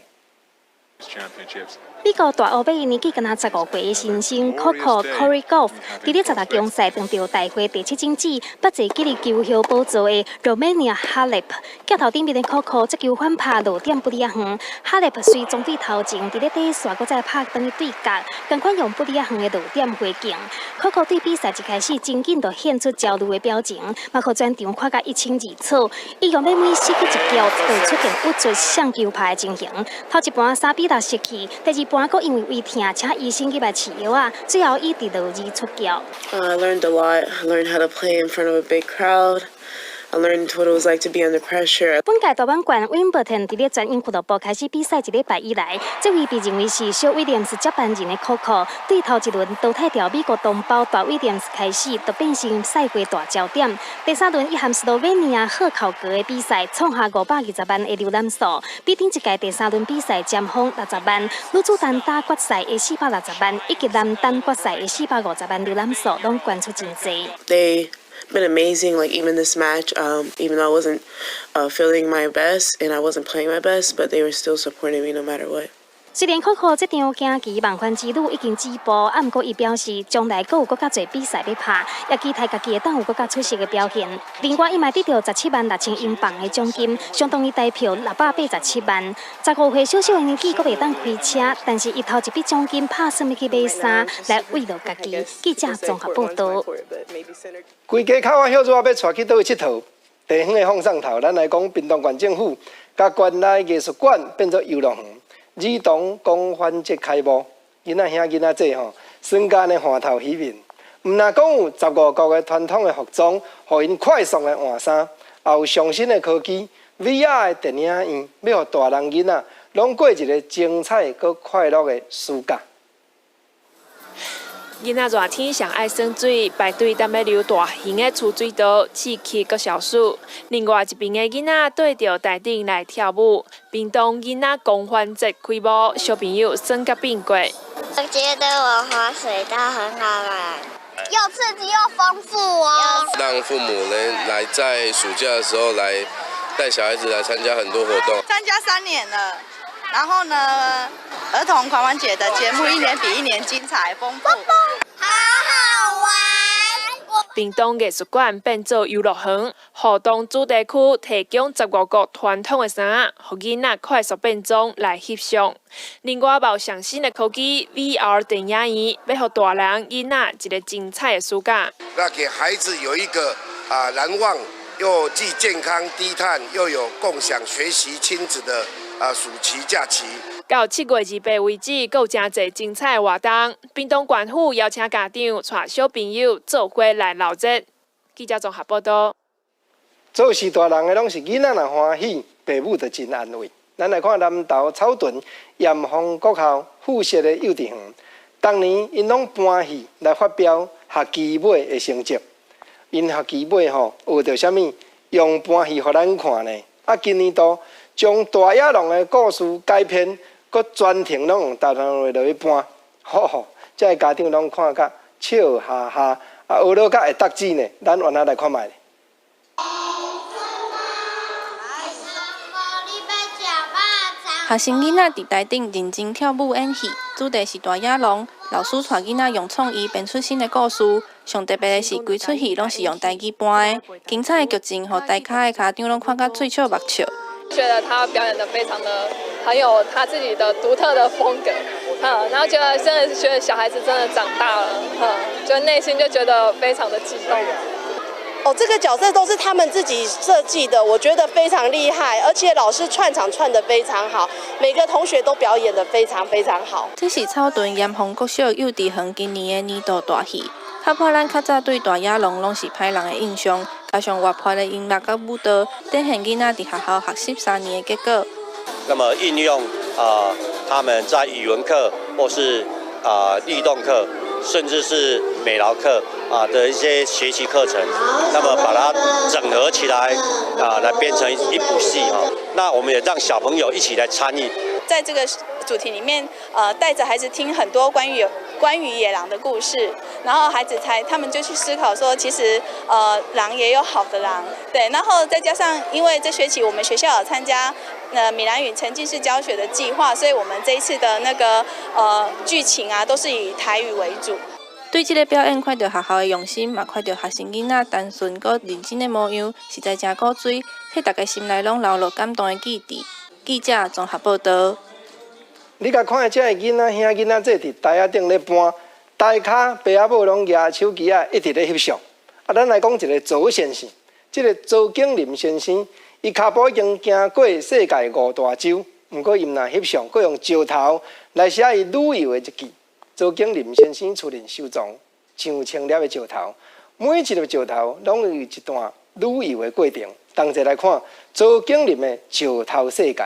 美國大烏馬年紀敢若15歲的新星 Coco Cori Gauff，佇咧16強賽碰著大會第七種子，捌坐吉利球后寶座的 Romania Halep。鏡頭頂面的 Coco 這球反拍落點不離仔遠，Halep 隨終隊頭前佇咧底線，閣再拍轉去對角，仝款用不離仔遠的落點回敬。Coco 對比賽一開始真緊就現出焦慮的表情，嘛予全場看甲一清二楚。伊用欲每失去一局，就出現鬱卒雙球拍的情形。頭一盤3比6失去，第二盤閣因為胃疼，請醫生入來試藥仔，最後以6-2出局。 I learned a lot. I learned how to play in front of a big crowd. I learned what it was like to be under pressure. 本屆大滿貫溫布頓佇咧全英俱樂部開始比賽一禮拜以來，這位被認為是小威廉斯接班人的 Coco，對頭一輪淘汰掉美國同胞大威廉斯開始，就變成賽會大焦點。第三輪伊和斯洛文尼亞赫考格的比賽，創下520萬的瀏覽數，比頂一屆第三輪比賽尖峰60萬，女子單打決賽的460萬，以及男單決賽的450萬瀏覽數，攏懸出真濟。 They been amazing. Like even this match, even though I wasn't feeling my best and I wasn't playing my best, but they were still supporting me no matter what. 雖然 Coco 這場驚奇夢幻之旅已經止步，啊，毋過伊表示將來閣有閣較濟比賽欲拍，也期待家己會當有閣較出色的表現。另外，伊嘛得著17萬6千英鎊的獎金，相當於台票687萬。15歲小小的年紀，閣袂當開車，但是伊頭一筆獎金拍算欲去買衫來慰勞家己。記者綜合報導。規家口仔歇熱欲帶去佗位𨑨迌？地方的放送頭，咱來講，屏東縣政府共縣內藝術館變做遊樂園，兒童狂歡節開幕，囡仔兄囡仔姊吼，耍甲按呢歡頭喜面。毋若講有十五國的傳統的服裝，予𪜶快速的換衫，也有上新的科技 VR 的電影院，欲予大人囡仔攏過一个精彩閣快樂的暑假。囡仔熱天上愛耍水，排隊等欲溜大型的儲水道，刺激閣消暑。另外一邊的囡仔對著台頂來跳舞。屏東囡仔狂歡節開幕，小朋友耍甲變過。我覺得我滑水道很好玩，又刺激又豐富哦。讓父母能來在暑假的時候來帶小孩子來參加很多活動。參加3年了。然後呢，兒童狂歡節的節目一年比一年精彩豐富，好好玩。屏東藝術館變做遊樂園，互動主題區提供十五國傳統的衫，予囡仔快速變裝來翕相。另外，有上新的科技 VR 電影院，欲予大人囡仔一个精彩的暑假。那給孩子有一個啊難忘又既健康低碳又有共享學習親子的啊暑期假期。到7月28為止，閣有誠濟精彩的活動。屏東縣府邀請家長帶小朋友做伙來鬧熱。記者綜合報道。做是大人的攏是囡仔若歡喜，爸母就真安慰。咱來看南投草屯鹽豐國校附設的幼稚園，當年𪜶攏搬戲來發表學期尾的成績。𪜶學期尾吼學著啥物？用搬戲予咱看呢。啊，今年度將大野狼的故事改編，閣全程攏用台灣話落去搬，吼吼，這个家長攏看甲笑哈哈，啊，學落甲會得志呢。咱原來來看覓。學生囡仔佇台頂認真跳舞演戲，主題是大野狼。老師帶囡仔用創意編出新的故事。上特別的是，規齣戲攏是用台語搬的，精彩的劇情，予台跤的家長攏看甲喙笑目笑。覺得他表演得非常的很有他自己的獨特的風格，然後覺得真的是覺得小孩子真的長大了，就內心就覺得非常的激動。哦，這個角色都是他們自己設計的，我覺得非常厲害，而且老師串場串得非常好，每個同學都表演得非常非常好。這是草屯鹽豐國小幼稚園今年的年度大戲，打破咱較早對大野狼攏是歹人的印象，加上活潑的音樂佮舞蹈，展現囡仔佇學校學習3年的結果。那麼應用他們在語文課或是律動課，甚至是美勞課的一些學習課程，那麼把它整合起來來變成一部戲哈。那我們也讓小朋友一起來參與。在這個主題裡面，帶着孩子聽很多關於野狼的故事，然後孩子才他們就去思考說，其實狼也有好的狼，對。然後再加上，因為這學期我們學校有參加閩南語沉浸式教學的計劃，所以我們這一次的那個劇情啊，都是以台語為主。對這个表演看著學校的用心，嘛看著學生囡仔單純閣認真的模樣，實在誠古錐，替大家心內攏留落感動的記憶。記者綜合報道。你共看這个囡仔兄囡仔姊佇台仔頂咧搬，台跤爸仔母攏舉手機仔一直咧翕相。啊，咱來講一个周先生，這个周景林先生，伊跤步已經行過世界五大洲，毋過伊毋但翕相，閣用石頭來寫伊旅遊的日記。周景林先生厝裡收藏上千粒的石頭，每一粒石頭攏有一段旅遊的過程。同齊來看周景林的石頭世界。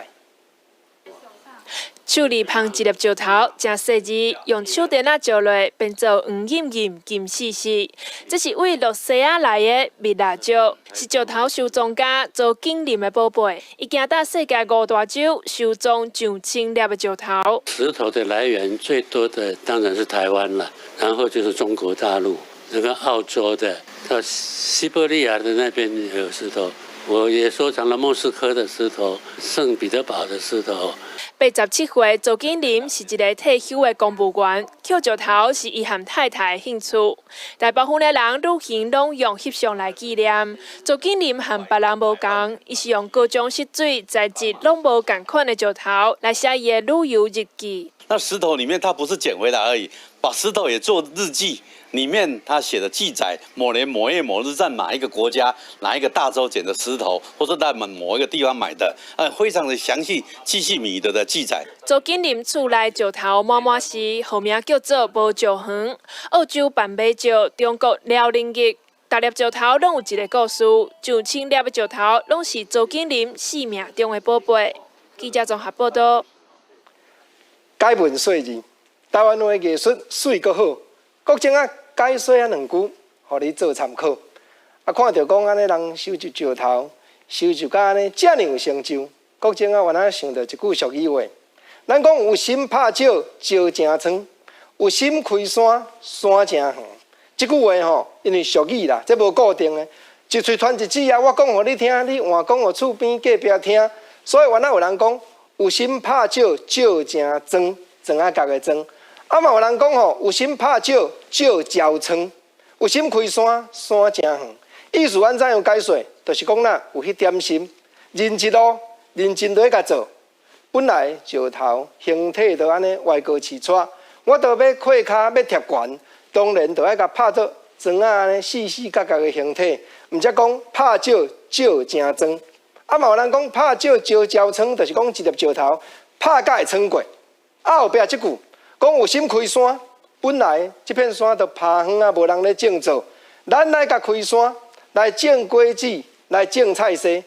手裡捧一粒石頭，誠細膩，用手電仔照落，變做黃艷艷、金絲絲。這是位露西亞來的蜜蠟石，是石頭收藏家周景林的寶貝。伊行踏世界五大洲，收藏上千粒的石頭。石頭的來源最多的當然是台灣了，然後就是中國大陸，那個澳洲的，到西伯利亞的那邊也有石頭。我也收藏了莫斯科的石頭、聖彼得堡的石頭。87歲周景林是一个退休的公務員，抾石頭是伊和太太的興趣。大部分的人旅行攏用翕相來紀念。周景林和別人無仝，伊是用各種色水材質攏無仝款的石頭來寫伊的旅遊日記。那石頭裡面，它不是撿回來而已，把石頭也做日記，裡面他寫的記載某年某月某日在哪一個國家哪一個大洲撿的石頭，或者在某某一個地方買的，非常的詳細、巨細靡遺的記載。周景林厝內石頭滿滿是，號名叫做無石園。澳洲斑馬石、中國遼寧玉，逐粒石頭攏有一个故事，上千粒的石頭攏是周景林生命中的寶貝。記者綜合報道。解問細字，台灣話藝術媠閣好，國政啊解說啊兩句，予你做參考。啊，看著講按呢人收集石頭，收集甲按呢遮爾有成就，國政啊原來想著一句俗語話，咱講有心拍石，石成床；有心開山，山成遠。這句話吼，因為俗語啦，這無固定的，一喙傳一舌啊。我講予你聽，你換講予厝邊隔壁聽，所以原來有人講有心拍石，石成床，床仔角的床。啊嘛有人講吼，有心拍石，石焦床；有心開山，山成遠。意思按怎樣解說？就是講啦，有彼點心，認真咯，認真落去共做。本來石頭形體都按呢歪高刺掣，我都欲開跤欲貼懸，當然就愛共拍做磚仔按呢四四角角的形體。毋則講拍石石成磚。啊嘛有人講拍石石焦瘡，就是講一粒石頭拍甲會穿過。啊後壁這句講有心開山，本來這片山都拋荒啊，無人咧種作，咱來共開山，來種果子，來種菜蔬，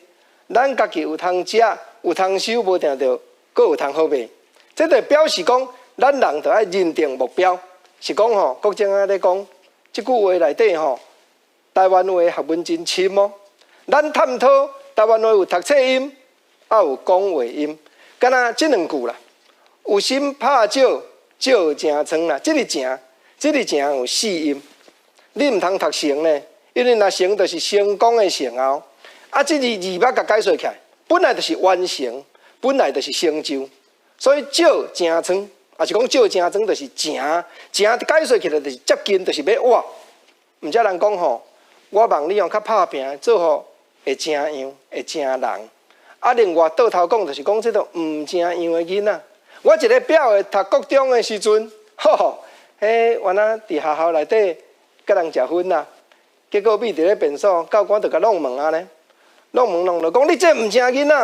咱家己有通食，有通收，無定著閣有通好賣。這就表示講，咱人著愛認定目標，是講吼，國政仔咧講，這句話內底吼，台灣話學問真深哦。咱探討台灣話有讀冊音，也有講話音，敢若這兩句啦，有心拍石，石成床啦。這个成，這个成有四音，你毋通讀成呢，因為若成就是成功的成後。啊，這个字欲共解說起來，本來就是完成，本來就是成就，所以石成床，也是講石成床，就是成成解說起來就是接近，就是欲活。毋才人講吼，我望你用較拍拚，做予會成樣，會成人。啊，另外倒頭講，就是講這個毋成樣的囡仔。我一个表的讀國中的時陣，吼吼，彼原來佇學校內底佮人食薰啦，結果覕佇咧便所，教官就共弄問啊咧，弄問弄就講你這毋成囡仔，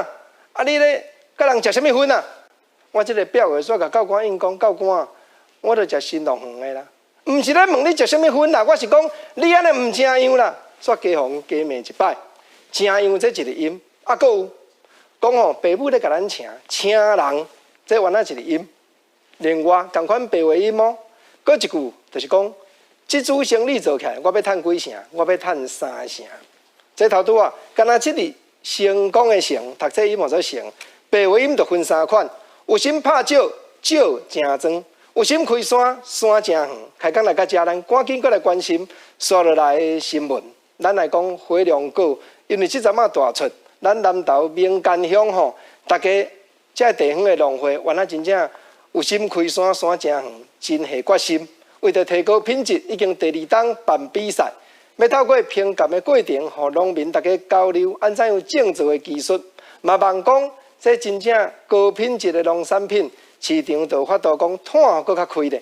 啊你咧佮人食啥物薰啊？我這个表的煞共教官應講，教官，我著食新樂園的啦，毋是咧問你食啥物薰啦，我是講你按呢毋成樣啦，煞加予加罵一擺，成樣這一个音，啊，閣有講吼，爸母咧共咱請請人。這原來一個音，另外仝款白話音哦。閣一句就是講，這組生理做起來，我欲趁幾成？我欲趁三成。這頭拄仔，敢若這個成功的成，讀冊音號做成，白話音就分三款。有心拍石，石成磚；有心開山，山成遠。開講來到遮，咱趕緊閣來關心紲落來的新聞。咱來講火龍果，因為這陣仔大出，咱南投民間鄉吼，大家。這个地方的農會原來真正有心開山，山誠遠，真下決心，為著提高品質，已經第二冬辦比賽，欲透過評鑑的過程，予農民大家交流按怎樣種植的技術，嘛望講這真正高品質的農產品，市場就有法度講湠閣較開咧。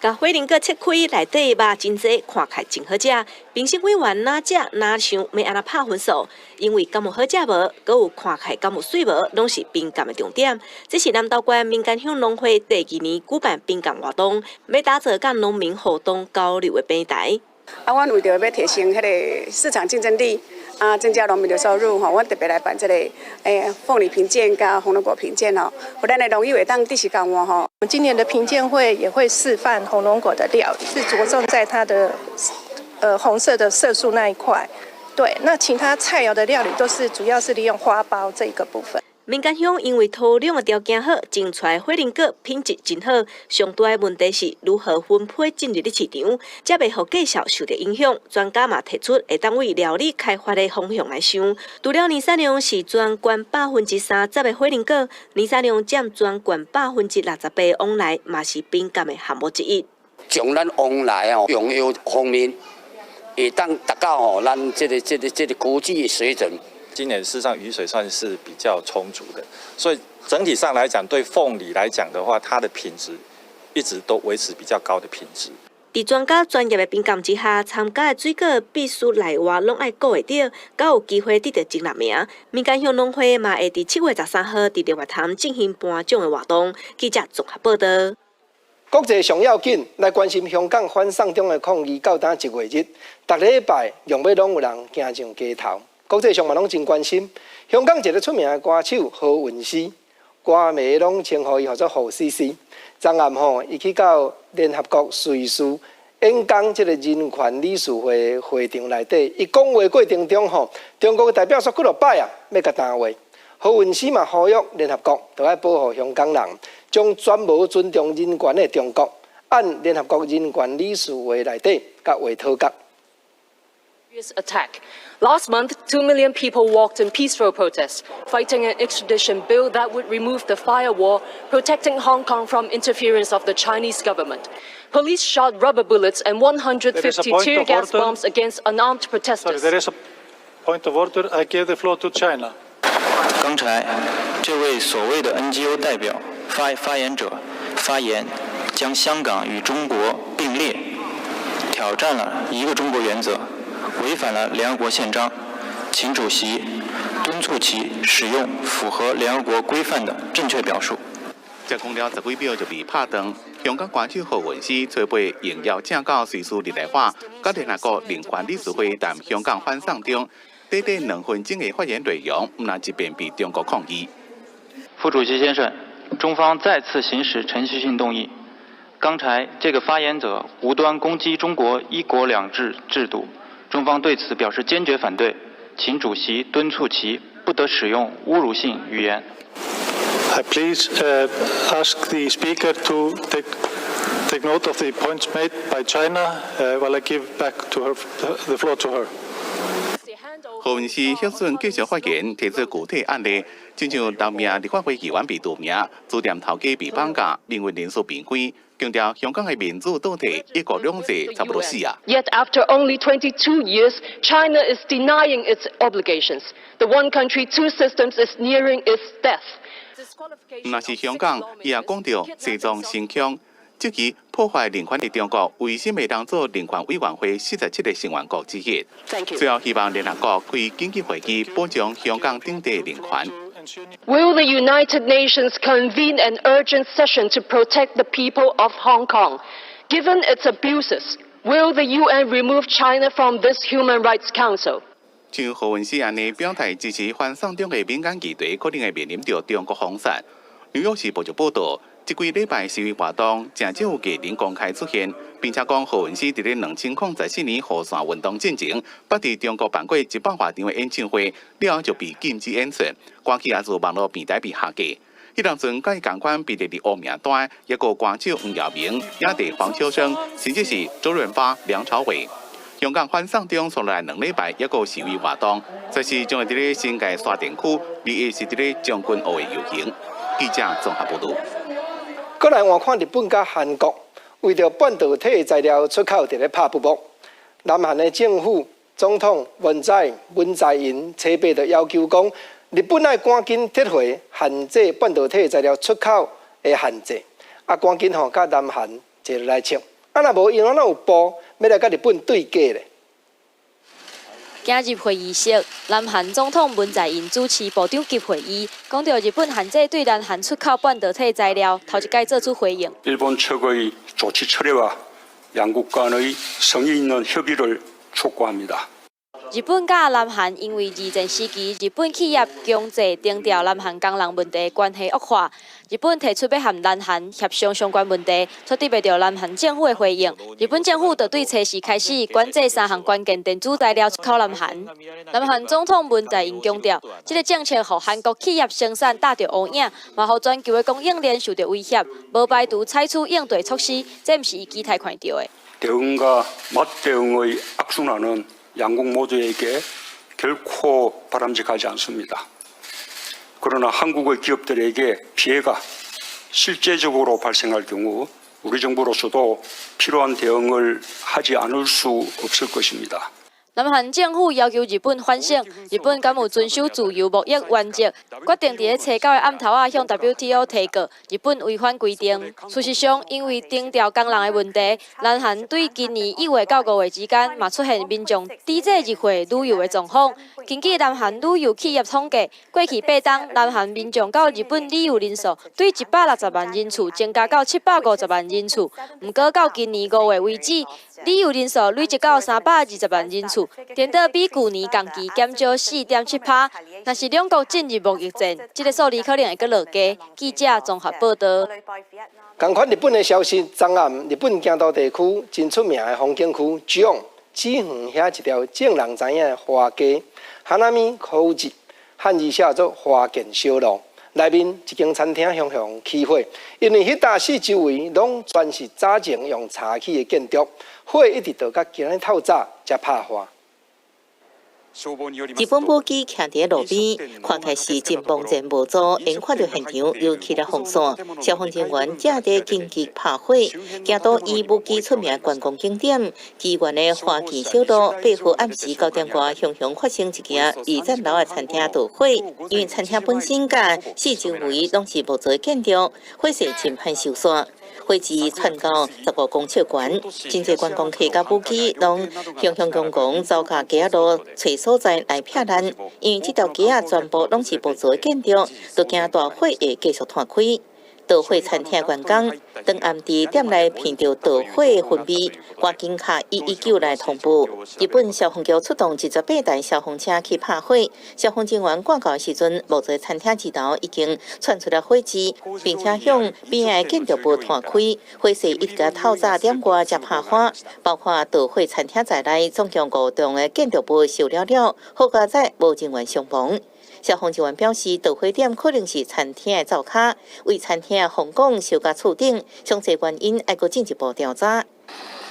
共火龍果切開，內底肉真濟，看起來真好食。評審委員哪食哪想欲按怎拍分數，因為敢有好食無，閣有看起來敢有媠無，攏是評鑑的重點。這是南投縣民間鄉農會第二年舉辦評鑑活動，欲打造佮農民互動交流的平台。啊，阮為著欲提升彼个市場競爭力，啊，增加農民的收入吼，阮特別來辦這個鳳梨評鑑佮紅龍果評鑑哦，予咱的農友會當直時交換吼。我們今年的評鑑會也會示範紅龍果的料理，是著重在它的紅色的色素那一塊。對，那其他菜肴的料理都是主要是利用花苞這個部分。民間鄉因為土壤的條件好，種出來火龍果品質真好。上大的問題是如何分批進入咧市場，才袂予價數受著影響。專家嘛提出，會當為料理開發的方向來想。除了年產量是全縣30%的火龍果，年產量佔全縣68%的旺來，嘛是評鑑的項目之一。將咱旺來哦，用藥方面會當達到吼，咱這個國際水準。今年事實上雨水算是比較充足的，所以整體上來講，對鳳梨來講的話，它的品質一直都維持比較高的品質。佇專家專業的評鑑之下，參加的水果必須內外攏愛顧會著，才有機會得著前六名。民間鄉農會嘛會佇7月13號佇六月潭進行頒獎的活動。記者綜合報道。國際上要緊來關心香港反送中的抗議，到今一月日，逐禮拜用欲攏有人行上街頭。國際上嘛攏真關心香港一个出名的歌手何韻詩，歌迷攏稱呼伊號做何詩詩。昨暗吼，伊去到聯合國瑞士演講，這个人權理事會會場內底，伊講話過程中吼，中國的代表煞幾落擺啊，欲共彈話。何韻詩嘛呼籲聯合國著愛保護香港人，將全無尊重人權的中國，按聯合國人權理事會內底共畫討角。 Attack. Last month, 2 million people walked in peaceful protest, fighting an extradition bill that would remove the firewall protecting Hong Kong from interference of the Chinese government. Police shot rubber bullets and 150 tear gas bombs against unarmed protesters. Sorry, there is a point of order. I give the floor to China. 剛才這位所謂的 NGO 代表發言者發言，將香港與中國並列，挑戰了一個中國原則。違反了聯合國憲章，請主席敦促其使用符合聯合國規範的正確表述。才講了十幾秒就被拍斷。香港歌手何韻詩初八應邀請到瑞士日內瓦，佮聯合國人權理事會談香港反送中，短短2分鐘的發言內容，毋但一遍被中國抗議。副主席先生，中方再次行使程序性動議。剛才這個發言者無端攻擊中國一國兩制制度。中方對此表示堅決反對，請主席敦促其不得使用侮辱性語言。 I please ask the speaker to take note of the points made by China while I give back to her the floor to her. 何韻詩歇順繼續發言，提出具體案例，親像當名立法會議員被除名、書店頭家被綁架、民運人士被關，強調香港的民主倒退，一國兩制差不多死啊。 Yet after only 22 years, China is denying its obligations. The one country, two systems is nearing its death. 毋但是香港，伊也講著西藏、新疆，這個破壞人權的中國，為啥會當做人權委員會47個成員國之一？最後希望聯合國開緊急會議，保障香港等地人權。 Will the United Nations convene an urgent session to protect the people of Hong Kong? Given its abuses, will the UN remove China from this Human Rights Council? 像何韻詩按呢表態支持反送中的敏感議題，可能會面臨著中國封殺。紐約時報就報道，這幾禮拜示威活動，誠少有藝人公開出現，並且講何韻詩佇咧2014年雨傘運動進前，捌佇中國辦過100外場的演唱會，了後就被禁止演出，歌曲也自網路平台被下架。彼當陣佮伊仝款被列佇烏名單，抑閣有歌手黃耀明、影帝黃秋生，甚至是周潤發、梁朝偉。香港反送中紲落來2禮拜，抑閣有示威活動，這是將會佇咧新界沙田區，21是佇咧將軍澳的遊行。記者綜合報導。閣來換看日本佮韓國，為著半導體材料出口佇咧拍噗噗。南韓的政府總統文在寅初八就要求講，日本愛趕緊撤回限制半導體材料出口的限制，啊，趕緊吼佮南韓坐落來傾。啊，若無𪜶攏有步欲來佮日本對決咧。今日會議室，南韓總統文在寅主持部長級會議，講著日本限制對南韓出口半導體材料，頭一擺做出回應。 일본 측의 조치 철회와 양국 간의 성의 있는 협의를 촉구합니다. 日本佮南韓因為二戰時期日本企業強制徵調南韓工人問題關係惡化，日本提出欲和南韓協商相關問題，卻得袂著南韓政府的回應。日本政府就對初四開始管制三項關鍵電子材料出口南韓。南韓總統文在寅強調，這个政策予韓國企業生產打著烏影，嘛予全球的供應鏈受著威脅，無排除採取應對措施，這毋是伊期待看著的。 대응과 맞대응의 악순환은 양국 모두에게 결코 바람직하지 않습니다. 그러나 한국의 기업들에게 피해가 실제적으로 발생할 경우 우리 정부로서도 필요한 대응을 하지 않을 수 없을 것입니다. 南韓政府要求日本反省，日本敢有遵守自由貿易原則，決定佇咧初九的暗頭仔向 WTO 提告日本違反規定。事實上，因為徵調工人的問題，南韓對今年1月到5月之間嘛出現民眾抵制日貨旅遊的狀況。根據南韓旅遊企業統計，過去8冬南韓民眾到日本旅遊人數對160萬人次增加到750萬人次。毋過到今年5月為止，旅遊人數累積到320萬人次，顛倒比舊年同期減少4.7%。若是兩國進入貿易戰，這个數字可能會閣落低。記者綜合報導。仝款日本的消息，昨暗日本京都地區真出名的風景區祇園紫園遐一條眾人知影的花街，花見小路，漢字寫做花見小路。內面一間餐廳雄雄起火，因為彼搭四周圍攏全是早前用柴起的建築，火一直著到今日透早才拍化。日本母機徛佇路邊，看起來是真茫然無助，眼看著現場燒起了紅線，消防人員正佇緊急拍火。京都以舞姬出名觀光景點，祇園的花見小路，8號暗時9點外，雄雄發生一間2層樓的餐廳著火。因為餐廳本身佮四周圍攏是木造建築，火勢真歹收煞。火舌竄到15公尺懸，真濟觀光客佮母機攏雄雄戇戇走到街仔路揣所在來避難，因為這條街仔全部攏是木造建築，都驚大火會繼續湠開。著火餐廳員工當暗佇店內聞著著火的薰味，趕緊敲119來通報。日本消防局出動28台消防車去拍火，消防人員趕到的時陣，木造餐廳二樓已經竄出了火舌，並且向邊仔的建築物湠開，火勢一直到透早點外才拍化。包括著火餐廳在內，總共5棟的建築物燒了了，好佳哉無人員傷亡。消防人員表示，導火點可能是餐廳的灶跤，為餐廳的風管燒甲厝頂，詳細原因愛閣進一步調查。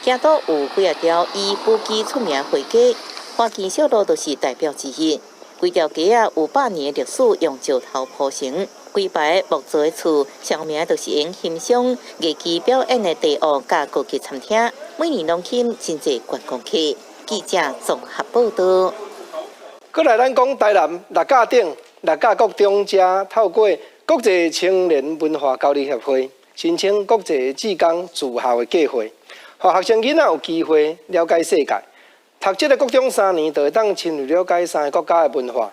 京都有幾仔條以舞姬出名花街，花見小路就是代表之一。規條街仔有100年歷史，用石頭鋪成，規排木造的厝，上有名就是𪜶欣賞藝伎表演的地屋佮高級餐廳，每年攏吸引真濟觀光客。記者綜合報導。閣來，咱講台南六甲頂六甲國中，遮透過國際青年文化交流協會申請國際志工駐校的計劃，予學生囡仔有機會了解世界。讀這个國中3年，就會當深入了解三个國家的文化，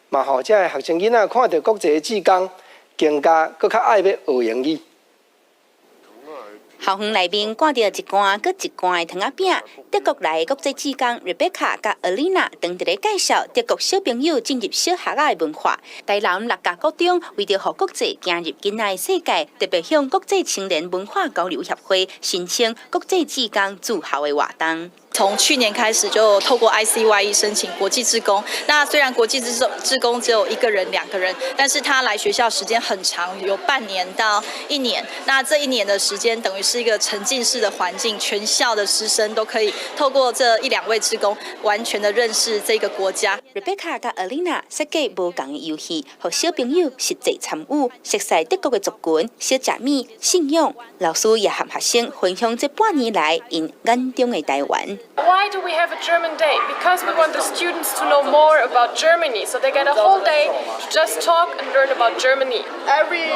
嘛予這个學生囡仔看著國際志工，更加閣較愛欲學英語。校園內面掛著一罐閣一罐的糖仔餅，德國來的國際志工 Rebecca 佮 Alina 當佇咧介紹德國小朋友進入小學仔的文化。台南六甲國中為著予國際行入囡仔的世界，特別向國際青年文化交流協會申請國際志工駐校的活動。從去年開始就透過 ICYE 申請國際志工。那雖然國際志工只有一個人、兩個人，但是他來學校時間很長，有半年到一年。那這一年的時間，等於是一個沉浸式的環境，全校的師生都可以透過這一兩位志工，完全的認識這個國家。 Rebecca 佮 Alina 設計無仝的遊戲，予小朋友實際參與，熟悉德國的族群、小食物、信仰。老師也和學生分享這半年來𪜶眼中的台灣。 Why do we have a German day? Because we want the students to know more about Germany, so they get a whole day to just talk and learn about Germany. Every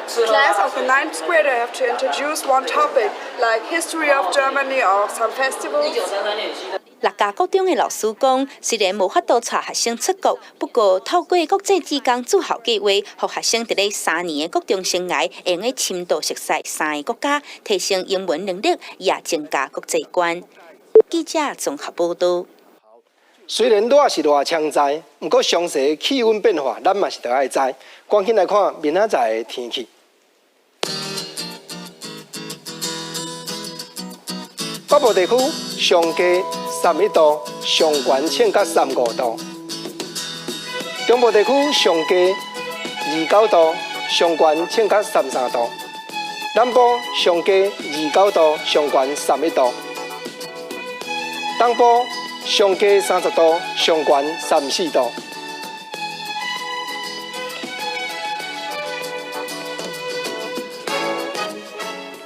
class of the ninth grader have to introduce one topic, like history of Germany or some festivals. 六甲國中的老師講，雖然無法度帶學生出國，不過透過國際志工駐校計劃，予學生佇咧3年的國中生涯，會用得深度熟悉三个國家，提升英文能力，也增加國際觀。記者綜合報導。雖然熱是熱槍知，毋過詳細氣溫變化，咱嘛是著愛知。趕緊來看明仔載的天氣。北部地區上低31度，上懸穿到35度；中部地區上低29度，上懸穿到33度；南部上低29度，上懸31度；東部上低30度，上懸34度。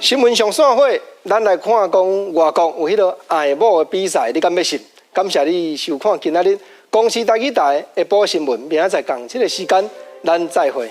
新聞上散火，咱來看講外國有彼个愛某的比賽，你敢欲信？感謝你收看今仔日公視台語台下晡新聞，明仔載仝這个時間，咱再會。